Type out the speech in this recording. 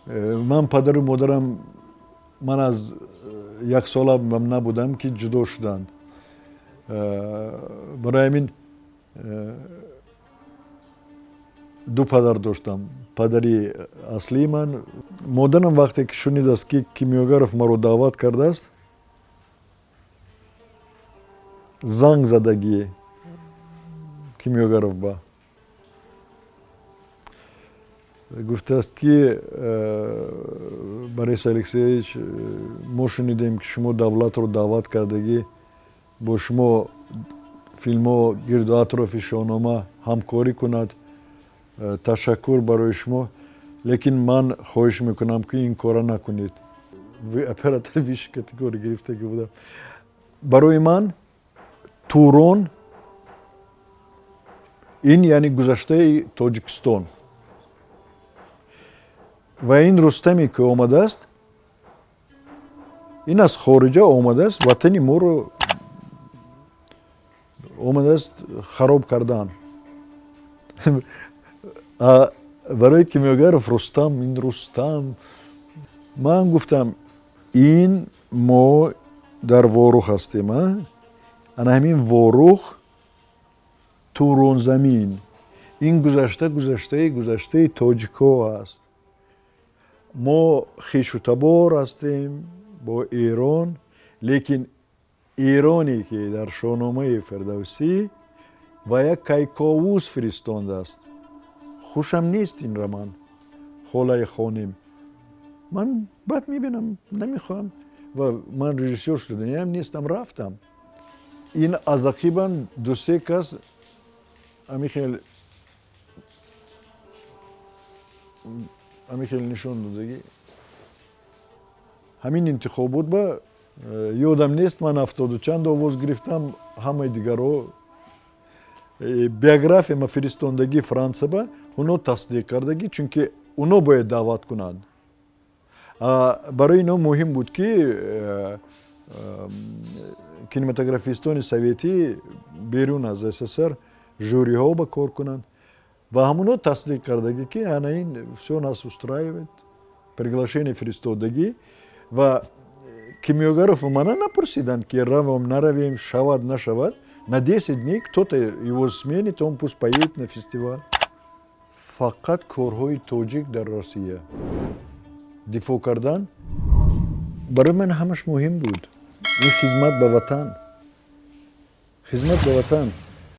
Ман падару модарам, ман аз 1 сола набудам, ки ҷудо шуданд. Барои ҳамин ду падар доштам. Падари аслии ман, модарам вақте ки шунидааст, ки Кимёгаров маро даъват кардааст, занг задагӣ Кимёгаров ба гуфтааст, ки Борис Алексеевич, мо шунидем, ки шумо Давлатро даъват кардагӣ, бо шумо филмҳо гирду атрофи Шоҳнома ҳамкорӣ кунад. Ташаккур барои шумо, лекин ман хоҳиш мекунам, ки ин кора накунед. Оператор высшей категория гирифтагӣ будам. Барои ман Турон ин яъне гузаштаи Тоҷикистон ва ин Рустаме, ки омадааст, ин аз хориҷа омадааст, ватани моро омадааст хароб кардан. Барои Кимёгаров Рустам ин Рустам. Ман гуфтам, ин мо дар Ворух ҳастем, ана ҳамин Ворух, Туронзамин, ин гузашта, гузаштаи гузаштаи тоҷикҳо аст. Мо хешу табор ҳастем бо Эрон, лекин Эроне, ки дар Шоҳномаи Фирдавсӣ ва як Кайковус фиристондааст, хушам нест ин роман. Холаи хоним ман бад мебинам, намехоҳам ва ман режиссёр шуданиам нестам. Рафтам, ин аз ақибам дусе кас ҳамихел нишон додагӣ. Ҳамин интихобот ба ёдам нест, ман 70 чанд овоз гирифтам, ҳамаи дигарҳо. Биография ма фиристондагӣ Франсия ба оно тасдиқ кардагӣ, чунки оно бояд даъват кунанд. Барои ино муҳим буд, ки кинематографистони советӣ берун аз СССР жюриҳо ба кор кунанд ва ҳамоно тасдиқ кардагӣ, ки ана ин все нас устраивает. Приглашение фиристодагӣ ва Кимёгаров мана напурсиданд, ки равом, наравем, шавад, нашавад. На 10 дней кто-то его сменит, он пусть поедет на фестиваль. Фақат корҳои тоҷик дар Россия дифоъ кардан барои ман ҳамаш муҳим буд. Ин хизмат ба ватан, хизмат ба ватан.